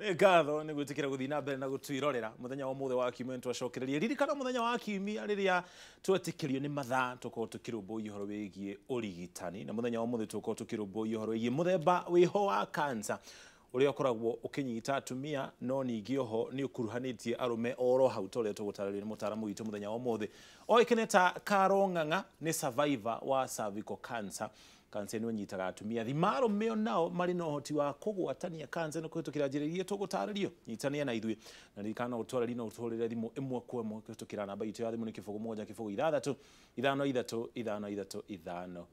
Nĩ ngatho nĩ gwĩtĩkĩra gũthiĩ na mbere na gũtwĩrorera mũthenya wa ũmũthĩ wa kiumia. Nĩ twacokereria ririkana mũthenya wa kiumia rĩrĩa twetĩkĩrio nĩ mathaa tũkorwo tũkĩrũmbũiya ũhoro wĩgiĩ ũrigitani, na mũthenya wa ũmũthĩ tũkorwo tũkĩrũmbũiya ũhoro wĩgiĩ mũthemba wĩho wa cancer ũrĩa ũkoragwo ũkĩnyita atumia, no ningĩ oho nĩ ũkuruhanĩtie arũme oro hau, ta ũrĩa tũgũtarĩrio nĩ mũtaaramu witũ mũthenya wa ũmũthĩ oĩkene ta Caro Ng'ang'a, nĩ survivor wa cervical cancer. Cancer ĩno ĩnyitaga atumia, thima arũme nao marĩ na ũhoti wa kũgwatania cancer ĩno kũhĩtũkĩra njĩra iria tũgũtarĩrio. Nyitania na ithuĩ na ririkana no ũtwarĩrie, no ũtũhũrĩre thimũ ĩmwe kwa ĩmwe kũhĩtũkĩra namba itũ ya thimũ nĩ 0706 53 53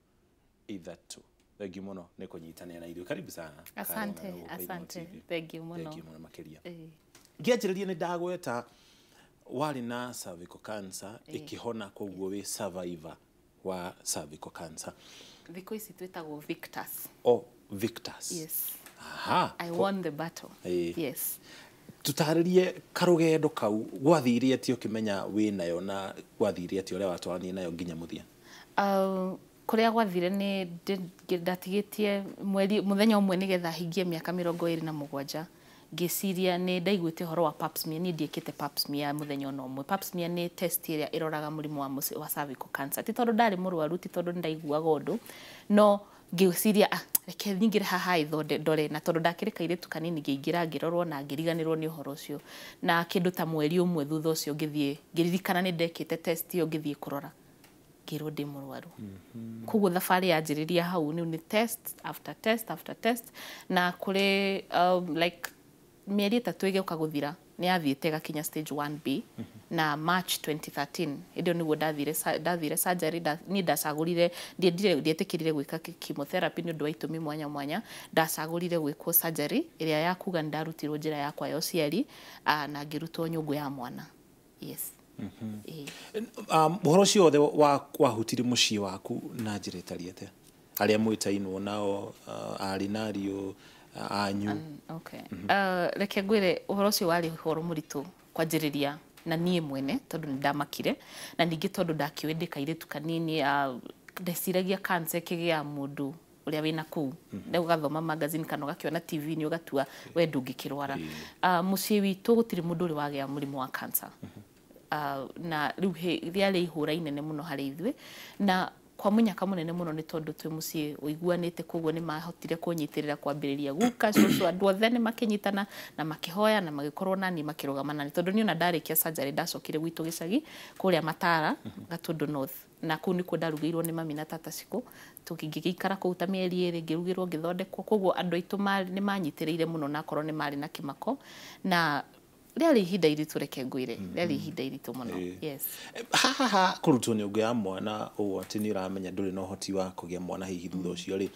53. Thengiũ mũno nĩ kũnyitanĩra na ithuĩ. Karibu sana. Asante. Caro Ng'ang'a gũkũ Inooro Asante. TV. Thengiũ mũno. Thengiũ mũno makĩria. Ngĩanjĩrĩria nĩ ndagweta warĩ na cervical cancer ĩkĩhona, koguo wĩ survivor wa cervical cancer. Thikũ ici twĩtagwo victors. O victors. Yes. Aha. I won the battle. Yes. Tutarĩrie karũgendo kau, gwathire atĩa ũkĩmenya wĩ nayo, na gwathire atĩa ũrĩa watwaranire nayo nginya mũthia? Kũrĩa gwathire nĩ ndatigĩtie mweri mũthenya ũmwe nĩgetha hingie mĩaka 27. Ngĩciria nĩ ndaiguĩte ũhoro wa pap smear. Niĩ ndiĩkĩte pap smear mũthenya ona ũmwe. Pap smear nĩ test ĩrĩa ĩroraga mũrimũ wa cervical cancer. Ti tondũ ndarĩ mũrwaru, ti tondũ nĩ ndaiguaga ũndũ, no ngĩciria, ah, reke nyingĩre haha ĩthonde ndore, na tondũ ndakĩrĩ kairĩtu kanini, ngĩingĩra, ngĩrorwo na ngĩriganĩrwo nĩ ũhoro ũcio. Na kĩndũ ta mweri ũmwe thutha ũcio ngĩthiĩ, ngĩririkana nĩ ndekĩte test ĩyo, ngĩthiĩ kũrora, ngĩrwo ndĩ mũrwaru. Koguo thabarĩ yanjĩrĩria hau. Rĩu nĩ test after test after test, na kũrĩ like mĩeri 3 ĩgĩũka gũthira nĩ yathiĩte ĩgakinya stage 1B. Na March 2013 hĩndĩ ĩyo nĩguo ndathire surgery. Niĩ ndacagũrire, ndiendire, ndietĩkĩrire gwĩka chemotherapy nĩ ũndũ wa itũmi mwanya mwanya. Ndacagũrire gwĩkwo surgery ĩrĩa ya kuga nĩ ndarutirwo njĩra yakwa ya ũciari, na ngĩrutwo nyũngũ ya mwana. Yes. Ĩĩ. Ũhoro ũcio wothe wahutirie mũciĩ waku na njĩra ĩtariĩ atĩa, arĩa mwĩtainwo nao, arĩ na ariũ anyu? Okay. Reke ngwĩre, ũhoro ũcio warĩ ũhoro mũritũ kwanjĩrĩria na niĩ mwene, tondũ nĩ ndamakire, na ningĩ tondũ ndakĩũĩ ndĩ kairĩtu kanini, ndeciragia cancer ĩkĩgĩa mũndũ ũrĩa wĩna kũu rĩu, ũgathoma magazine kana ũgakĩona TV nĩ ũgatua we ndũngĩkĩrwara. Mũciĩ witũ gũtirĩ mũndũ ũrĩ wagĩa mũrimũ wa cancer. Na rĩu rĩarĩ ihũra inene mũno harĩ ithuĩ, na kwa mũnyaka mũnene mũno nĩ tondũ twĩ mũciĩ ũiguanĩte, koguo nĩ mahotire kũnyitĩrĩra kwambĩrĩria guka, cũcũ, andũ othe nĩ makĩnyitana na makĩhoya na magĩkorwo nani, makĩrũgama nani, tondũ niĩ ona ndarĩkia surgery ndacokire gwitũ gĩcagi kũrĩa Matara, Gatundu North, na kũu nĩkuo ndarugĩirwo nĩ mami na tata Cikũ. Tũngĩgĩikara kũu ta mĩeri 2, ngĩrugĩrwo, ngĩthondekwo. Koguo andũ aitũ nĩ manyitĩrĩire mũno, na akorwo nĩ marĩ na kĩmako, na rĩarĩ ihinda iritũ, reke ngwĩre, rĩarĩ ihinda iritũ mũno. Yes. Haha ha kũrutwo nyũngũ ya mwana ũũ atĩ nĩ ũramenya ndũrĩ na ũhoti wa kũgĩa mwana hihi thutha ũcio rĩ,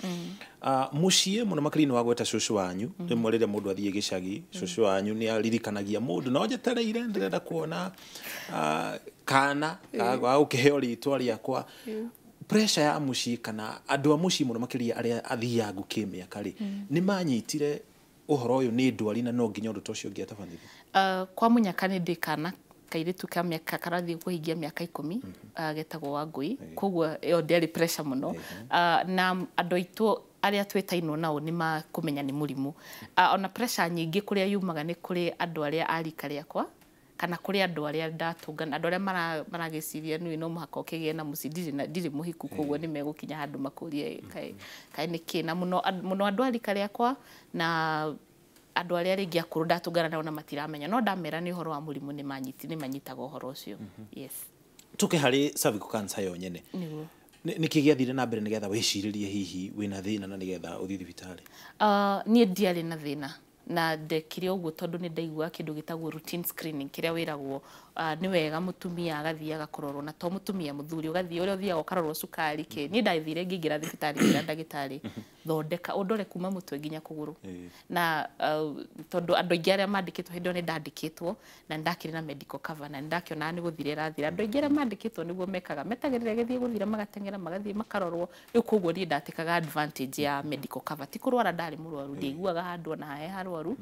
mũciĩ mũno makĩria nĩ wagweta cũcũ wanyu. Rĩmwe rĩrĩa mũndũ athiĩ gĩcagi, cũcũ wanyu nĩ aririkanagia mũndũ, no njetereire, ndĩrenda kuona kana ga gũkĩheo rĩtwa rĩakwa. Pressure ya mũciĩ kana andũ a mũciĩ mũno makĩria arĩa athiangu kĩmĩaka rĩ, nĩ manyitire ũhoro ũyũ nĩ ndwari na no nginya ũndũ ta ũcio ũngĩatabanirio? Kwa mũnyaka nĩ ndĩ kana kairĩtu ka mĩaka karathiĩ kũhingia mĩaka 10, getagwo Wangũi, koguo ĩyo ndĩarĩ pressure mũno. Na andũ aitũ arĩa twĩtainwo nao nĩ makũmenya nĩ mũrimũ. Ona pressure nyingĩ kũrĩa yumaga nĩ kũrĩ andũ arĩa a rika rĩakwa kana kũrĩ andũ arĩa ndatũngana, andũ arĩa maragĩciria nĩ no mũhaka ũkĩgĩe na mũciĩ. Ndirĩ mũhiku, koguo nĩ megũkinya handũ makũrie kaĩ kaĩ nĩkĩ, na mũno mũno andũ a rika rĩakwa na andũ arĩa rĩngĩ akũrũ ndatũngana nao na matiramenya, no ndamera nĩ ũhoro wa mũrimũ nĩ manyitaga ũhoro ũcio. Yes. Tũke harĩ cervical cancer yo nyene. Nĩguo. Nĩkĩ gĩathire na mbere nĩgetha wĩcirĩrie hihi wĩna thĩna na nĩgetha ũthiĩ thibitarĩ? Niĩ ndiarĩ na thĩna, na ndekire ũguo tondũ nĩ ndaiguaga kĩndũ gĩtagwo routine screening, kĩrĩa wĩragwo nĩ wega mũtumia agathiaga kũrorwo, na to mũtumia, mũthuri ũgathiĩ, ũrĩa ũthiaga ũkarorwo cukari kĩ. Niĩ ndathire, ngĩingĩra thibitarĩ, ngĩra ndagĩtarĩ, "Thondeka ũndore kuma mũtwe nginya kũgũrũ." Na tondũ andũ aingĩ arĩa mandĩkĩtwo hĩndĩ ĩyo nĩ ndandĩkĩtwo na nĩ ndakĩrĩ na medical cover, na nĩ ndakĩonaga nĩ gũthira ĩrathira, andũ aingĩ arĩa mandĩkĩtwo nĩguo mekaga, metagĩrĩra ĩgĩthiĩ gũthira, magateng'era magathiĩ makarorwo. Rĩu koguo niĩ ndatĩkaga advantage ya medical cover. Ti kũrwara ndarĩ mũrwaru, ndiaiguaga handũ ona hahe harwaru.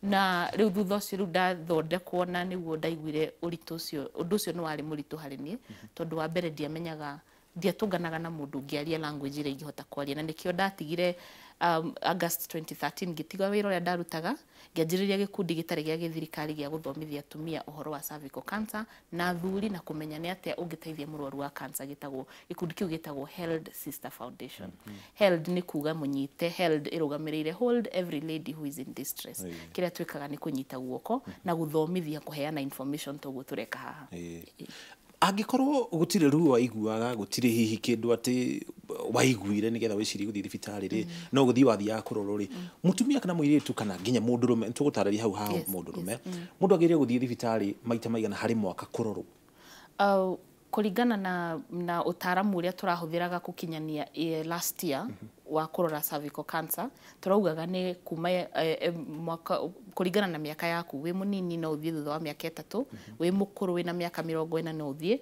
Na rĩu thutha ũcio rĩu ndathondekwo, na nĩguo ndaiguire ũritũ ũcio. Ũndũ ũcio nĩ warĩ mũritũ harĩ niĩ, tondũ wa mbere ndiamenyaga Ndiatũnganaga na mũndũ ũngĩaria language ĩrĩa ingĩhota kwaria, na nĩkĩo ndatigire August 2013, ngĩtiga wĩra ũrĩa ndarutaga, ngĩanjĩrĩria gĩkundi gĩtarĩ gĩa gĩthirikari gĩa gũthomithia atumia ũhoro wa cervical cancer na athuri, na kũmenya nĩ atĩa ũngĩteithia mũrwaru wa cancer. Gĩtagwo, gĩkundi kĩu gĩtagwo Held Sister Foundation. Held nĩ kuga mũnyite, Held ĩrũgamĩrĩire hold every lady who is in distress. Kĩrĩa twĩkaga nĩ kũnyita guoko na gũthomithia, kũheana information toguo tũreka haha. Angĩkorwo gũtirĩ ruo waiguaga, gũtirĩ hihi kĩndũ atĩ waiguire nĩgetha wĩcirie gũthiĩ thibitarĩ rĩ, no gũthiĩ wathiaga kũrorwo rĩ, mũtumia kana mũirĩtu kana nginya mũndũrũme, tũgũtarĩria hau ha mũndũrũme, mũndũ agĩrĩire gũthiĩ thibitarĩ maita maigana harĩ mwaka kũrorwo? Kũringana na ũtaaramu ũrĩa tũrahũthĩraga gũkinyania last year wa kũrora cervical cancer, tũraugaga nĩ kuma mwaka, kũringana na mĩaka yaku. Wĩ mũnini no ũthiĩ thutha wa mĩaka 3, wĩ mũkũrũ wĩna mĩaka 40 no ũthiĩ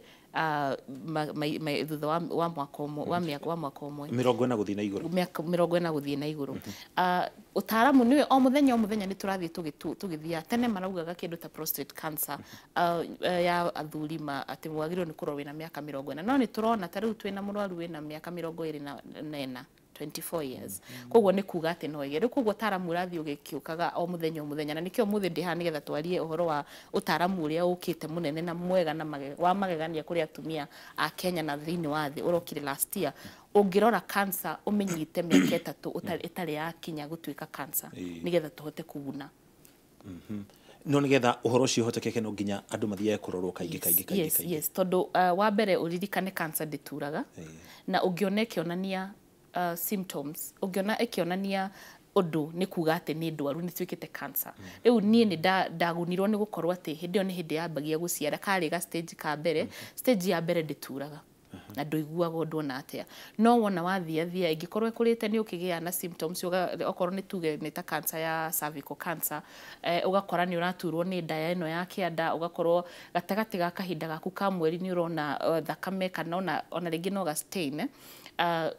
thutha wa mwaka ũmwe, wa mĩaka wa mwaka ũmwe. 40 gũthiĩ na igũrũ. Mĩaka 40 gũthiĩ na igũrũ. Ũtaaramu nĩwe o mũthenya o mũthenya nĩ tũrathiĩ tũgĩthiaga. Tene maraugaga kĩndũ ta prostate cancer ya athuri ma atĩ wagĩrĩirwo nĩ kũrorwo wĩna mĩaka 40, no nĩ tũrona ta rĩu twĩna mũrwaru wĩna mĩaka 24, 24 years, koguo nĩ kuga atĩ no ĩgĩe rĩu. Koguo ũtaaramu ũrathiĩ ũgĩkĩũkaga o mũthenya o mũthenya, na nĩkĩo ũmũthĩ ndĩ haha nĩgetha twarie ũhoro wa ũtaaramu ũrĩa ũkĩte mũnene na mwega na wa magegania kũrĩ atumia a Kenya na thĩinĩ wa thĩ, ũrokire last year. Ũngĩrora cancer ũmĩnyite mĩaka 3 ĩtarĩ yakinya gũtuĩka cancer, nĩgetha tũhote kũguna. No nĩgetha ũhoro ũcio ũhotekeke, no nginya andũ mathiage kũrorwo kaingĩ kaingĩ kaingĩ. Kaingĩ. Yes, tondũ wa mbere ũririkane cancer ndĩturaga, na ũngĩona ĩkĩonania symptoms, ũngĩona ĩkĩonania ũndũ, nĩ kuga atĩ nĩ ndwaru, nĩ tuĩkĩte cancer. Rĩu niĩ nĩ ndagunirwo nĩ gũkorwo atĩ hĩndĩ ĩyo nĩ hĩndĩ yambagia gũciara, karĩ ga stage ka mbere. Stage ya mbere ndĩturaga na ndũiguaga ũndũ ona atĩa, no wona wathiathia ĩngĩkorwo ĩkũrĩte nĩ ũkĩgĩa na symptoms. Okorwo nĩ tuge nĩ ta cancer ya cervical cancer, ũgakora nĩ ũraturwo nĩ nda ĩno ya kĩanda, ũgakorwo gatagatĩ ga kahinda gaku ka mweri nĩ ũrona thakame, kana ona rĩngĩ no ga stain.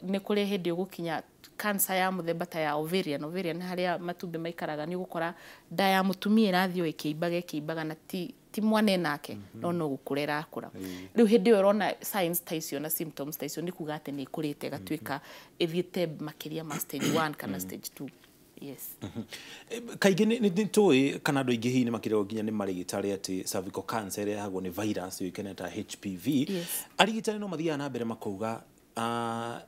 Nĩ kũrĩ hĩndĩ ũgũkinya cancer ya mũthemba ta ya ovarian. Ovarian nĩ harĩa matumbĩ maikaraga. Nĩ ũgũkora nda ya mũtumia ĩrathiĩ o ĩkĩimbaga ĩkĩimbaga, na ti mwana nake, no gũkũra ĩrakũra. Rĩu hĩndĩ ĩyo ũrona signs ta icio na symptoms ta icio, nĩ kuga atĩ nĩ ĩkũrĩte ĩgatuĩka ĩthiĩte makĩria ma stage 1 kana stage 2, yes. Kaingĩ nĩ tũĩ kana andũ aingĩ hihi nĩ makĩrerwo nginya nĩ marĩgĩtarĩ atĩ cervical cancer ĩrehagwo nĩ virus yũĩkaine ta HPV. Arigitani no mathiaga na mbere makauga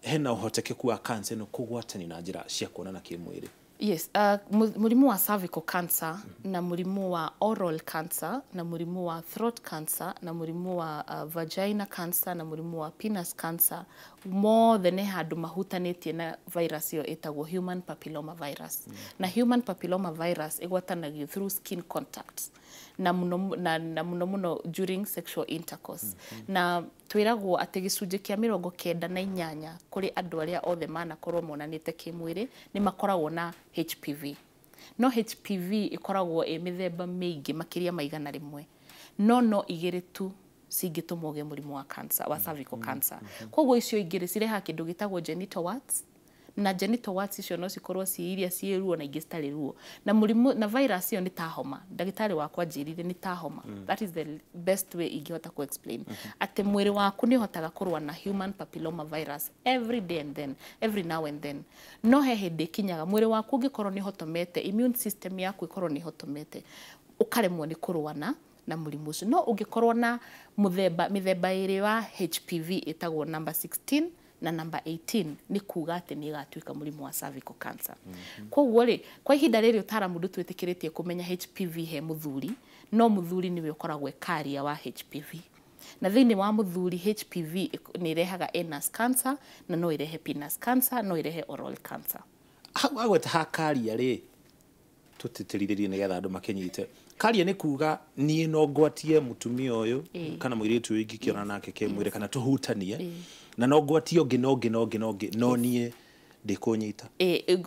hena ũhotekeku wa cancer ĩno kũgwatanio na njĩra cia kuonana kĩmwĩrĩ. Yes, mũrimũ wa cervical cancer na mũrimũ wa oral cancer na mũrimũ wa throat cancer na mũrimũ wa vagina cancer na mũrimũ wa penis cancer, mothe nĩ handũ mahutanĩtie na virus ĩyo ĩtagwo human papilloma virus. Na human papilloma virus ĩgwatanagio through skin contact na mũno na mũno mũno during sexual intercourse. Na twĩragwo atĩ gĩcunjĩ kĩa 98 kũrĩ andũ arĩa othe manakorwo monanĩte kĩmwĩrĩ nĩ makoragwo na HPV. No HPV ĩkoragwo ĩ mĩthemba mĩingĩ makĩria ma 100, no igĩrĩ tu cingĩtũma ũgĩe mũrimũ wa cancer wa cervical cancer. Koguo icio igĩrĩ cirehaga kĩndũ gĩtagwo genital warts, na genital warts icio no cikorwo ciĩ iria ciĩ ruo na ingĩ citarĩ ruo. Na mũrimũ na virus ĩyo nĩ ta homa. Ndagĩtarĩ wakwa anjĩrire nĩ ta homa. That is the best way ingĩhota ku explain atĩ mwĩrĩ waku nĩ ũhotaga kũrũa na human papilloma virus every day and then every now and then, no he hĩndĩ ĩkinyaga mwĩrĩ waku ũngĩkorwo nĩ ũhotomete, immune system yaku ĩkorwo nĩ ĩhotomete, ũkaremwo nĩ kũrũa na mũrimũ ũcio. No ũngĩkorwo na mũthemba mĩthemba ĩrĩ wa HPV ĩtagwo number 16 na number 18, nĩ kuga atĩ nĩ ĩgatuĩka mũrimũ wa cervical cancer. Koguo rĩ, kwa ihinda rĩrĩ ũtaaramu ndũtwĩtĩkĩrĩtie kũmenya HPV he mũthuri, no mũthuri nĩwe ũkoragwo e carrier wa HPV, na thĩinĩ wa mũthuri HPV nĩ ĩrehaga anus cancer, na no ĩrehe penis cancer, no ĩrehe oral cancer. Hau agweta ha carrier rĩ, tũtĩtĩrithĩrie nĩgetha andũ makĩnyite. Carrier nĩ kuga niĩ no ngwatie mũtumia ũyũ kana mũirĩtu ũyũ ingĩkĩona nake kĩmwĩrĩ kana tũhutanie, na no ngwatie ũngĩ na ũngĩ na ũngĩ na ũngĩ, no niĩ ndĩkũnyita.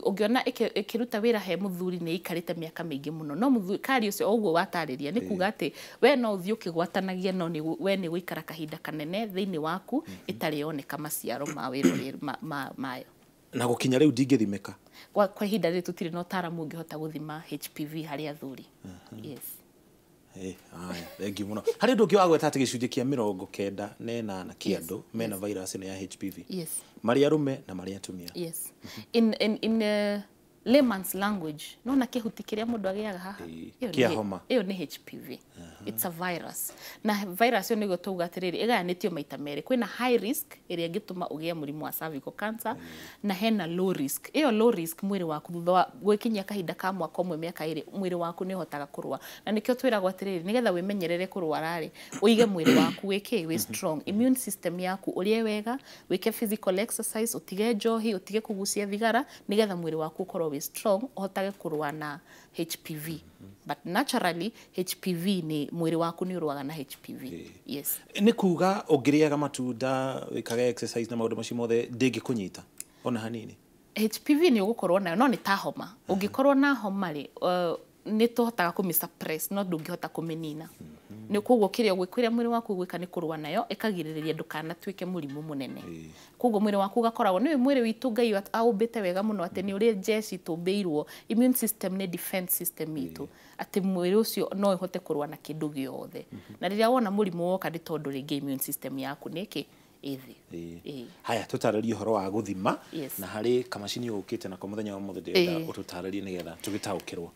Ũngĩona ĩkĩruta wĩra he mũthuri nĩ ĩikarĩte mĩaka mĩingĩ mũno, no mũthuri kari ũcio o ũguo watarĩria, nĩ kuga atĩ we no ũthiĩ ũkĩgwatanagia, no we nĩ gũikara kahinda kanene thĩinĩ waku ĩtarĩ yoneka maciaro ma wĩra ũrĩa mayo. Na gũkinya rĩu ndingĩthimĩka? Kwa ihinda rĩrĩ tũtirĩ na ũtaaramu ũngĩhota gũthima HPV harĩ athuri, yes. Haya, thank you muno. Harĩ ũndũ ũngĩ wagweta atĩ gĩcunjĩ kĩa 98 kĩa andũ mena virus ĩno ya HPV. Yes. Marĩ arũme na marĩ atumia. Yes. In layman's language, nona kĩhuti kĩrĩa mũndũ agĩaga haha. Ĩyo Kĩa homa. Ĩyo nĩ HPV. It's a virus. Na virus ĩyo nĩguo tauga atĩrĩrĩ, ĩgayanĩtio maita merĩ. Kwĩna high risk ĩrĩa ĩngĩtũma ũgĩe mũrimũ wa cervical cancer, na hena low risk. Ĩyo low risk mwĩrĩ waku thutha wa gwĩkinyia kahinda ka mwaka ũmwe mĩaka 2 mwĩrĩ waku nĩ ũhotaga kũrũa. Na nĩkĩo twĩragwo atĩrĩrĩ, nĩgetha wĩmenyerere kũrwara rĩ, ũige mwĩrĩ waku wĩkĩ, wĩ strong. Immune system yaku ũrĩe wega, wĩke physical exercise, ũtige njohi, ũtige kũgucia thigara, nĩgetha mwĩrĩ waku ũkorwo wĩ strong, ũhotage kũrũa na HPV. But naturally HPV ni mwĩrĩ waku nĩ ũrũaga na HPV. Yes. Nĩ kuga ũngĩrĩaga matunda, wĩkage exercise na maũndũ macio mothe ndĩngĩkũnyita ona hanini. HPV nĩ ũgũkorwo nayo no nĩ ta homa. Ũngĩkorwo na homa rĩ, nĩ tũhotaga kũmĩ suppress no ndũngĩhota kũmĩnina. Nĩ koguo kĩrĩa ũgwĩkĩra mwĩrĩ waku gwĩka nĩ kũrũa nayo ĩkagirĩrĩria ndũkanatuĩke mũrimũ mũnene. Koguo mwĩrĩ waku ũgakoragwo nĩ mwĩrĩ witũ Ngai aũmbĩte wega mũno atĩ nĩ ũrĩ jeshi tũmbĩirwo, immune system nĩ defense system itũ, atĩ mwĩrĩ ũcio no ũhote kũrũa na kĩndũ gĩothe. Na rĩrĩa wona mũrimũ woka nĩ tondũ rĩngĩ immune system yaku nĩ kĩ ĩthĩ. Haya, tũtarĩrie ũhoro wa gũthima. Yes. Na harĩ kamacini ũkĩte nako mũthenya wa ũmũthĩ ndĩrenda ũtũtarĩrie nĩgetha tũgĩtaũkĩrwo.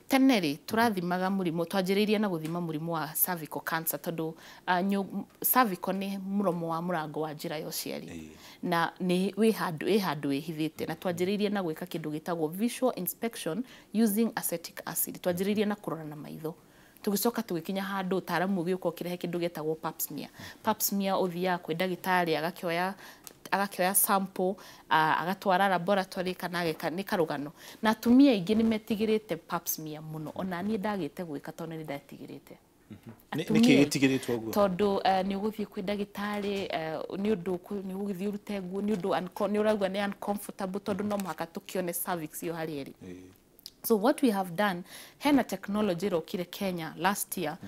Tene rĩ tũrathimaga mũrimũ, twanjĩrĩirie na gũthima mũrimũ wa cervical cancer tondũ cervical nĩ mũromo wa mũrango wa njĩra ya ũciari na nĩ wĩ handũ wĩhithĩte, na twanjĩrĩirie na gwĩka kĩndũ gĩtagwo visual inspection using acetic acid. Twanjĩrĩirie na kũrora na maitho, tũgĩcoka tũgĩkinya handũ ũtaaramu ũgĩũka ũkĩrehe kĩndũ gĩtagwo pap smear. Pap smear ũthiaga kwĩ ndagĩtarĩ agakĩoya sample, agatwara laboratory kana ageka nĩ karũgano. Na atumia aingĩ nĩ metigĩrĩte pap smear mũno, ona niĩ ndagĩte gwĩka tondũ nĩ ndetigĩrĩte. Nĩkĩ gĩtigĩrĩtwo ũguo? Tondũ nĩ ũgũthiĩ kwĩ ndagĩtarĩ, nĩ ũndũ nĩ ũgũthiĩ ũrute nguo, nĩ ũndũ nĩ ũraigua nĩ uncomfortable tondũ no mũhaka tũkĩone cervix ĩyo harĩa ĩrĩ. So what we have done, hena technology ĩrokire Kenya last year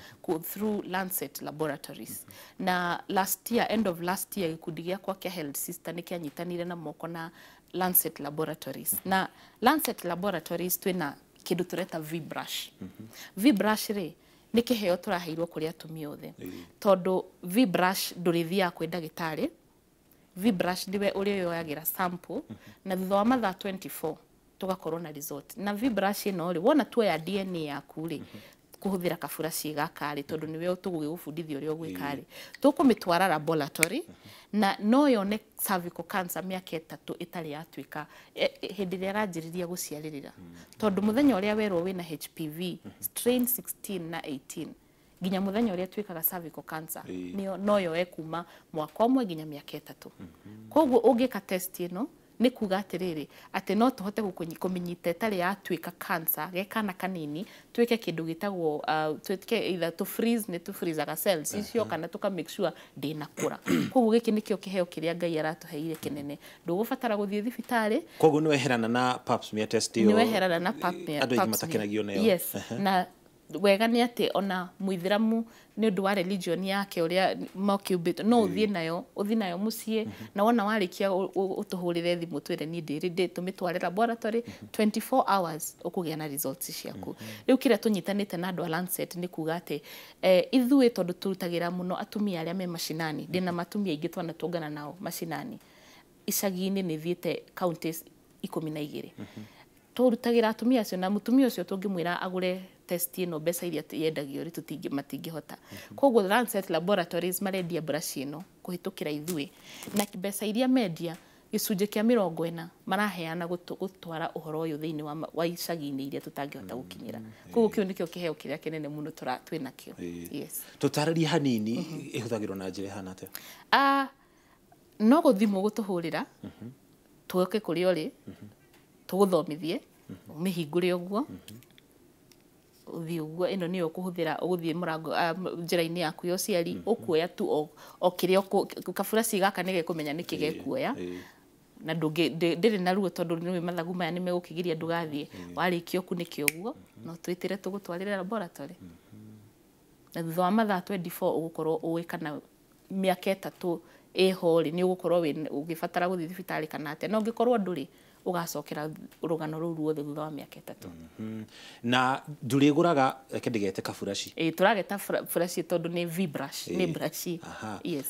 through Lancet Laboratories. Na last year, end of last year, gĩkundi gĩakwa kĩa Health Sister nĩ kĩanyitanire na moko na Lancet Laboratories. Na Lancet Laboratories twĩna kĩndũ tũreta V-brush. V-brush rĩ, nĩ kĩheo tũraheirwo kũrĩ atumia othe. Tondũ V-brush ndũrĩthiaga kwĩ ndagĩtarĩ, V-brush nĩwe ũrĩa yoyagĩra sample, na thutha wa mathaa 24 tugakorwo na result. Na V-brush ĩno rĩ, wona tuoya DNA yaku rĩ, kũhũthĩra kaburaci gaka rĩ, tondũ nĩwe tũgũgĩgũbundithia ũrĩa ũgwĩka rĩ, tũkũmĩtwara laboratory na no yone cervical cancer mĩaka 3 ĩtarĩ yatuĩka hĩndĩ ĩrĩa ĩranjĩrĩria gũciarĩrĩra. Tondũ mũthenya ũrĩa werwo wĩna HPV strain 16 na 18 nginya mũthenya ũrĩa tuĩkaga cervical cancer no yoe kuma mwaka ũmwe nginya mĩaka 3. Koguo ũngĩka test ĩno nĩ kuga atĩrĩrĩ, atĩ no tũhote kũmĩnyita ĩtarĩ yatuĩka cancer ge kana kanini, twĩke kĩndũ gĩtagwo twĩke either to freeze, nĩ tũ freezaga cells icio, kana tũka make sure ndĩnakũra. Koguo gĩkĩ nĩkĩo kĩheo kĩrĩa Ngai aratũheire kĩnene. Ndũgũbatara gũthiĩ thibitarĩ. Koguo nĩ weherana na pap smear test ĩyo. Nĩ weherana na pap smear. Andũ aingĩ matakenagio nayo. Yes. Na wega nĩ atĩ ona mũithĩramu nĩ ũndũ wa religion yake ũrĩa makiumbĩtwo, no ũthiĩ nayo, ũthiĩ nayo mũciĩ, na wona warĩkia ũtũhũrĩre thimũ twĩre niĩ ndĩrĩ tũmĩtware laboratory 24 hours ũkũgĩa na results ciaku. Rĩu kĩrĩa tũnyitanĩte na andũ a Lancet nĩ kuga atĩ ithuĩ tondũ tũrutagĩra mũno atumia arĩa me macinani, ndĩna matumia aingĩ twanatũngana nao macinani, icagi-inĩ nĩ thiĩte counties 12. Tũrutagĩra atumia acio, na mũtumia ũcio tũngĩmwĩra agũre test ĩno mbeca iria yendagio rĩ, matingĩhota. Koguo Lancet Laboratories marendia brush ĩno kũhĩtũkĩra ithuĩ, na mbeca iria mendia gĩcunjĩ kĩa 40 maraheana gũtwara ũhoro ũyũ thĩinĩ wa icagi-inĩ iria tũtangĩhota gũkinyĩra. Koguo kĩu nĩkĩo kĩheo kĩrĩa kĩnene mũno twĩ nakĩo. Yes. Tũtarĩrie hanini ĩhũthagĩrwo na njĩra ĩhana atĩa? No gũthimũ gũtũhũrĩra, tũke kũrĩa ũrĩ, tũgũthomithie, ũmĩhingũre ũguo, ũthiĩ ũguo, ĩno nĩyo ũkũhũthĩra ũgũthiĩ mũrango njĩra-inĩ yaku ya ũciari, ũkuoya tu o kĩrĩa kaburaci gaka nĩgekũmenya nĩkĩ gekuoya, na ndĩrĩ na ruo tondũ nĩũĩ mathagu maya nĩmegũkĩgiria ndũgathiĩ. Warĩkia ũkunĩke ũguo, no twĩtĩre tũgũtwarĩre laboratory. Na thutha wa mathaa 24 ũgũkorwo ũĩ kana mĩaka 3 ĩho rĩ, nĩ ũgũkorwo ũgĩbatara gũthiĩ thibitarĩ kana atĩa. Na ũngĩkorwo ndũrĩ, Ũgacokera rũgano rũu ruothe thutha wa mĩaka 3. Na ndũrĩgũraga, reke ndĩgete kaburaci. Ĩ, tũrageta buraci tondũ nĩ V brush, nĩ brush. Yes.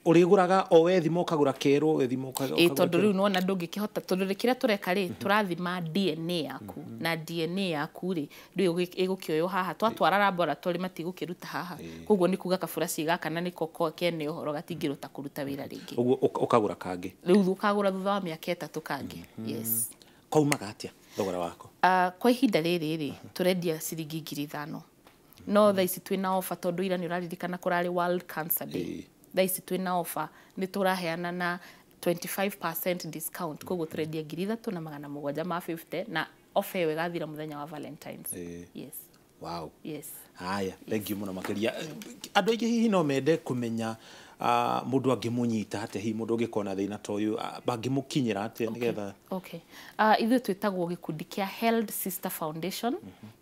Ũrĩgũraga o wethima ũkagũra kerwo, wethima ũkagũra. Ĩ, tondũ rĩu nĩwona ndũngĩkĩhota, tondũ kĩrĩa tũreka rĩ, tũrathima DNA yaku, na DNA yaku rĩ, rĩu ĩgũkĩoywo haha, twatwara laboratory matigũkĩruta haha, koguo nĩ kuga kaburaci gaka na nĩko kene ũhoro gatingĩrota kũruta wĩra rĩngĩ. Ũguo ũkagũra kangĩ. Rĩu ũkagũra thutha wa mĩaka 3 kangĩ. Yes. Kaumaga atĩa thogora wako? Kwa ihinda rĩrĩ rĩ, tũrendia ciringi 5,000. No thaa ici twĩna offer, tondũ ira nĩ ũraririkana kũrarĩ World Cancer Day. Thaa ici twĩna offer, nĩ tũraheana na 25% discount, koguo tũrendia 3,750, na offer ĩyo ĩgathira mũthenya wa Valentines. Yes. Wow. Yes. Haya, thank you mũno makĩria. Andũ aingĩ hihi no mende kũmenya mũndũ angĩmũnyita atĩa, hihi mũndũ ũngĩkorwo na thĩna ta ũyũ bangĩmũkinyĩra atĩa nĩgetha? Okay. Ithuĩ twĩtagwo gĩkundi kĩa Held Sister Foundation,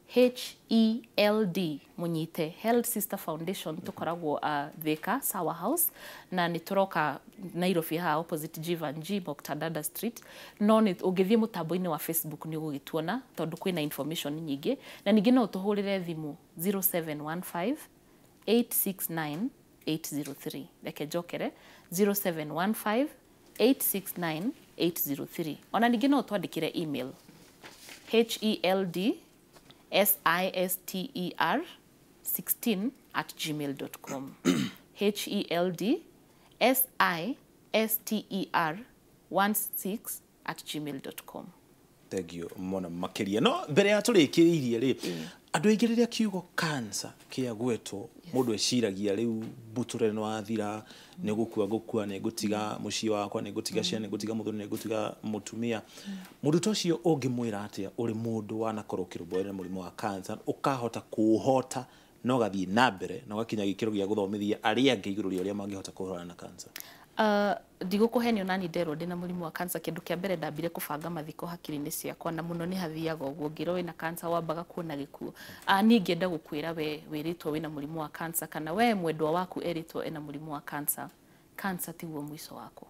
HELD, mũnyite, Held Sister Foundation. Tũkoragwo Thika Sawa House, na nĩ tũroka Nairobi haha opposite G&G Moktadada Street. No nĩ ũngĩthiĩ mũtambo-inĩ wa Facebook nĩ ũgũgĩtuona, tondũ kwĩna information nyingĩ, na ningĩ no ũtũhũrĩre thimũ 0715 869 803. Reke njokere, 0715 869 803. Ona ningĩ no ũtwandĩkĩre email, heldsister 16@gmail.com, heldsister16@gmail.com. Thank you mũno makĩria. No mbere ya tũrĩkĩrĩirie rĩ, andũ aingĩ rĩrĩa kiugo cancer kĩagwetwo, mũndũ eciragia rĩu mũtũrĩre nĩ wathira, nĩ gũkua ngũkua, nĩ ngũtiga mũciĩ wakwa, nĩ ngũtiga ciana, nĩ ngũtiga mũthuri, nĩ ngũtiga mũtumia. Mũndũ ta ũcio ũngĩmwĩra atĩa, ũrĩ mũndũ wanakorwo ũkĩrũmbũyania na mũrimũ wa cancer, ũkahota kũũhota na ũgathiĩ na mbere na ũgakinya gĩkĩro gĩa gũthomithia arĩa angĩ igũrũ rĩa ũrĩa mangĩhota kũhũrana na cancer? Ndigũkũhenia, onani nderwo ndĩna mũrimũ wa cancer, kĩndũ kĩa mbere ndambire kũbanga mathiko hakiri-inĩ ciakwa, na mũno nĩ hathiaga ũguo ngĩrwo wĩna cancer wambaga kuona gĩkuũ. Niĩ ingĩenda gũkwĩra we wĩrĩtwo wĩna mũrimũ wa cancer, kana we mwendwa waku erĩtwo ena mũrimũ wa cancer, cancer tiguo mũico waku.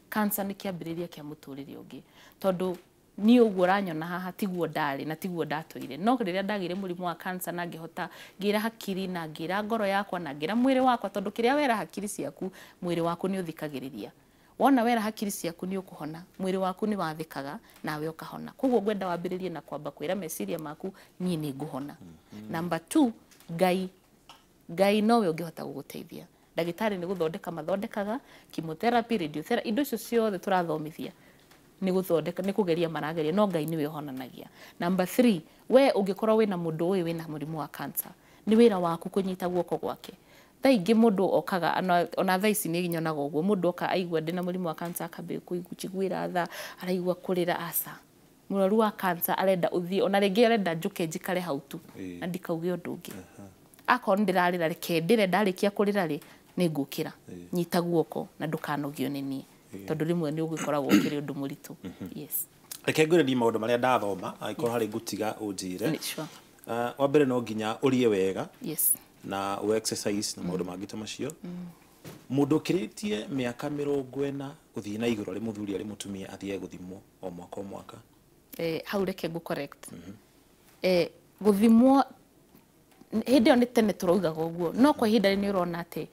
Cancer nĩ kĩambĩrĩria kĩa mũtũrĩre ũngĩ, tondũ niĩ ũguo ũranyona haha tiguo ndarĩ na tiguo ndatũire. No rĩrĩa ndagĩire mũrimũ wa cancer na ngĩhota, ngĩra hakiri na ngĩra ngoro yakwa na ngĩra mwĩrĩ wakwa, tondũ kĩrĩa wera hakiri ciaku, mwĩrĩ waku nĩ ũthikagĩrĩria. Wona wera hakiri ciaku nĩ ũkũhona, mwĩrĩ waku nĩ wathĩkaga nawe ũkahona. Koguo ngwenda wambĩrĩrie na kwamba kwĩra meciria maku, niĩ nĩ ngũhona. Number 2, Ngai. Ngai nowe ũngĩhota gũgũteithia. Ndagĩtarĩ nĩ gũthondeka mathondekaga, chemotherapy, radiotherapy, indo icio ciothe tũrathomithia nĩ gũthondeka, nĩ kũgeria marageria, no Ngai nĩwe ũhonanagia. Number 3, we ũngĩkorwo wĩna mũndũ ũyũ wĩna mũrimũ wa cancer, nĩ wĩra waku kũnyita guoko gwake. Thaa ingĩ mũndũ okaga, ona thaa ici nĩ nyonaga ũguo, mũndũ oka aigua ndĩna mũrimũ wa cancer akambia kũnjiguĩra tha, araigua kũrĩra. Aca, mũrwaru wa cancer arenda ũthiĩ, ona rĩngĩ arenda njũke njikare hau tu na ndikauge ũndũ ũngĩ. Akorwo nĩ ndĩrarĩra, reke ndĩre, ndarĩkia kũrĩra rĩ, nĩ ngũkĩra. Nyita guoko na ndũkanogio nĩ niĩ, tondũ rĩmwe nĩ ũgĩkoragwo ũkĩrĩ ũndũ mũritũ. Yes. Reke ngwĩre niĩ maũndũ marĩa ndathoma, angĩkorwo harĩ ngũtiga ũnjĩre. Sure. Wa mbere, no nginya ũrĩe wega na ũ exercise na maũndũ mangĩ ta macio. Mũndũ ũkĩrĩtie mĩaka 40 gũthiĩ na igũrũ, arĩ mũthuri arĩ mũtumia, athiage gũthimwo o mwaka o mwaka. Hau reke ngũ correct. Gũthimwo hĩndĩ ĩyo nĩ tene tũraugaga ũguo, no kwa ihinda rĩrĩ nĩ ũrona atĩ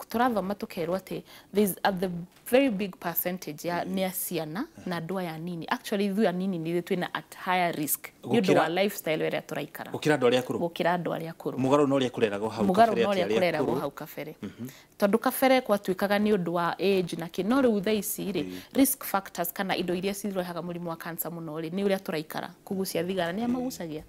tũrathoma tũkerwo atĩ there is a the very big percentage ya nĩ ciana na andũ aya anini. Actually, ithuĩ anini nĩ ithuĩ twĩna at higher risk nĩ ũndũ wa lifestyle ĩrĩa tũraikara. Gũkĩra andũ arĩa akũrũ. Gũkĩra andũ arĩa akũrũ. Mũgarũ na ũrĩa kũreragwo hau mũgarũ kabere na atĩ ũrĩa arĩa kũreragwo akũrũ hau kabere, tondũ kabere gwatuĩkaga nĩ ũndũ wa age na kĩ, no rĩu thaa ici rĩ, risk factors kana indo iria cirehaga mũrimũ wa cancer mũno rĩ, nĩ ũrĩa tũraikara. Kũgucia thigara, nĩ amagucagia?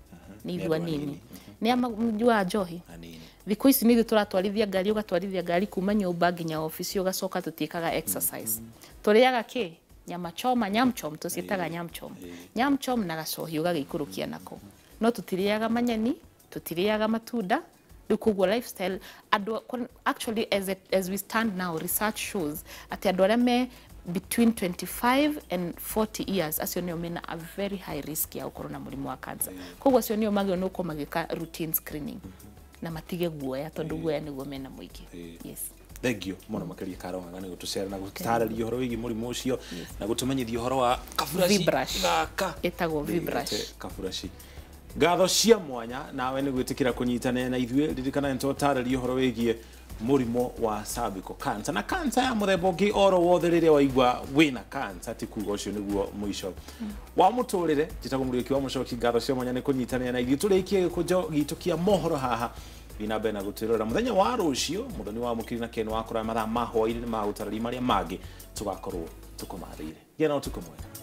Nĩ ithuĩ Nĩ andũ anini. anini. Nĩ amanyuaga njohi? Anini. Thikũ ici nĩ ithuĩ tũratwarithia ngari, ũgatwarithia ngari kuma nyũmba nginya obici ũgacoka. Tũtiĩkaga exercise. Tũrĩaga kĩ? Nyama choma, nyamchom, tũciĩtaga nyamchom, nyamchom na gacohi ũgagĩikũrũkia nako, no tũtirĩaga manyeni, tũtirĩaga matunda. Rĩu koguo lifestyle andũ actually as we stand now, research shows atĩ andũ arĩa me between 25 and 40 years, acio nĩo mena a very high risk ya gũkorwo na mũrimũ wa cancer. Koguo acio nĩo magĩrĩirwo nĩ gũkorwo magĩka routine screening na matige guoya, tondũ guoya nĩguo mena mũingĩ. Yes. Thank you mũno makĩria Karong'ang'a nĩ gũtũcera na gũtarĩria ũhoro wĩgiĩ mũrimũ ũcio na gũtũmenyithia ũhoro wa kaburaci V-brush. Gaka Ĩtagwo V-brush. Ndĩgĩte kaburaci. Ngatho cia mwanya nawe nĩ gwĩtĩkĩra kũnyitanĩra na ithuĩ. Ririkana nĩ tũtarĩria ũhoro wĩgiĩ mũrimũ wa cervical cancer na cancer ya mũthemba ũngĩ oro wothe. Rĩrĩa waigua wĩna cancer, ti kuga ũcio nĩguo mũico wa mũtũrĩre. Njĩtagwo Mũriũki wa Mũcoki. Ngatho cia mwanya nĩ kũnyitanĩra na ithuĩ. Tũrĩkie gĩkũnjo gitũ kĩa mohoro haha. Thiĩ na mbere na gũtwĩrorera mũthenya wa rũciũ. Mũthoni wa Mũkiri na Ken wakora mathaa ma hwaĩ-inĩ nĩ magũtarĩria marĩa mangĩ tũgakorwo tũkũmathĩire. Gĩa na ũtukũ mwega.